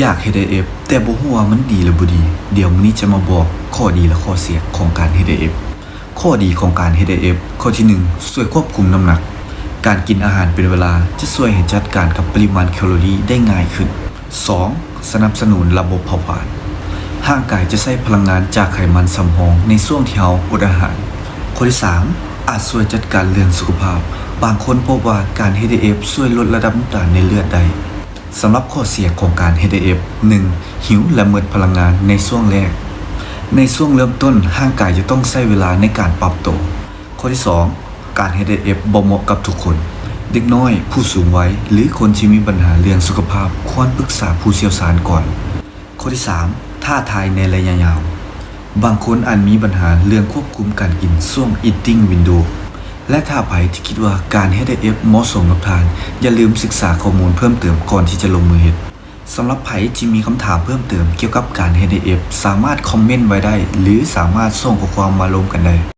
ຢາກເຮັດໄອເອັຟ ແຕ່ບໍ່ຮູ້ວ່າມັນດີ ຫຼື ບໍ່ດີ. ດຽວມື້ນີ້ຈະມາບອກຂໍ້ດີ ແລະ ຂໍ້ເສຍຂອງການເຮັດໄອເອັຟ. ຂໍ້ດີຂອງການເຮັດໄອເອັຟ ຂໍ້ທີໜຶ່ງ ຊ່ວຍຄວບຄຸມນ້ຳໜັກ. ການກິນອາຫານເປັນເວລາຈະຊ່ວຍໃຫ້ຈັດການກັບປະລິມານແຄລໍຣີໄດ້ງ່າຍຂຶ້ນ. ສອງ ສະໜັບສະໜູນລະບົບເຜົາຜານ. ຮ່າງກາຍຈະໃຊ້ພະລັງງານຈາກໄຂມັນສຳຮອງໃນຊ່ວງທີ່ເຮົາອົດອາຫານ. ຂໍ້ທີສາມ ອາດຊ່ວຍຈັດການເລື່ອງສຸຂະພາບ. ບາງຄົນພົບວ່າການເຮັດໄອເອັຟຊ່ວຍລົດລະດັບນ້ຳຕານໃນເລືອດໄດ້. ສຳລັບຂໍ້ເສຍຂອງການເຮັດໄອເອັຟ ໜຶ່ງ ຫິວ ແລະ ໝົດພະລັງງານໃນຊ່ວງແລກ. ໃນຊ່ວງເລີ່ມຕົ້ນ, ຮ່າງກາຍຈະຕ້ອງໃຊ້ເວລາໃນການປັບໂຕ. ຂໍ້ທີສອງ ການເຮັດໄອເອັຟບໍ່ເໝາະກັບທຸກຄົນ. ເດັກນ້ອຍ, ຜູ້ສູງໄວ ຫຼື ຄົນທີ່ມີບັນຫາເລື່ອງສຸຂະພາບ ຄວນປຶກສາຜູ້ຊ່ຽວຊານກ່ອນ. ຂໍ້ທີສາມ ທ້າທາຍໃນໄລຍະຍາວ. ບາງຄົນອາດມີບັນຫາເລື່ອງຄວບຄຸມການກິນຊ່ວງ eating window ແລະ ຖ້າໃຜທີ່ຄິດວ່າການເຮັດໄອເອັຟເໝາະສົມກັບທ່ານ, ຢ່າລືມສຶກສາຂໍ້ມູນເພີ່ມເຕີມກ່ອນທີ່ຈະລົງມືເຮັດ. ສຳລັບໃຜທີ່ມີຄຳຖາມເພີ່ມເຕີມກ່ຽວກັບການເຮັດໄອເອັຟ ສາມາດຄອມເມັນໄວ້ໄດ້ ຫຼື ສາມາດສົ່ງຂໍ້ຄວາມມາລົມກັນໄດ້.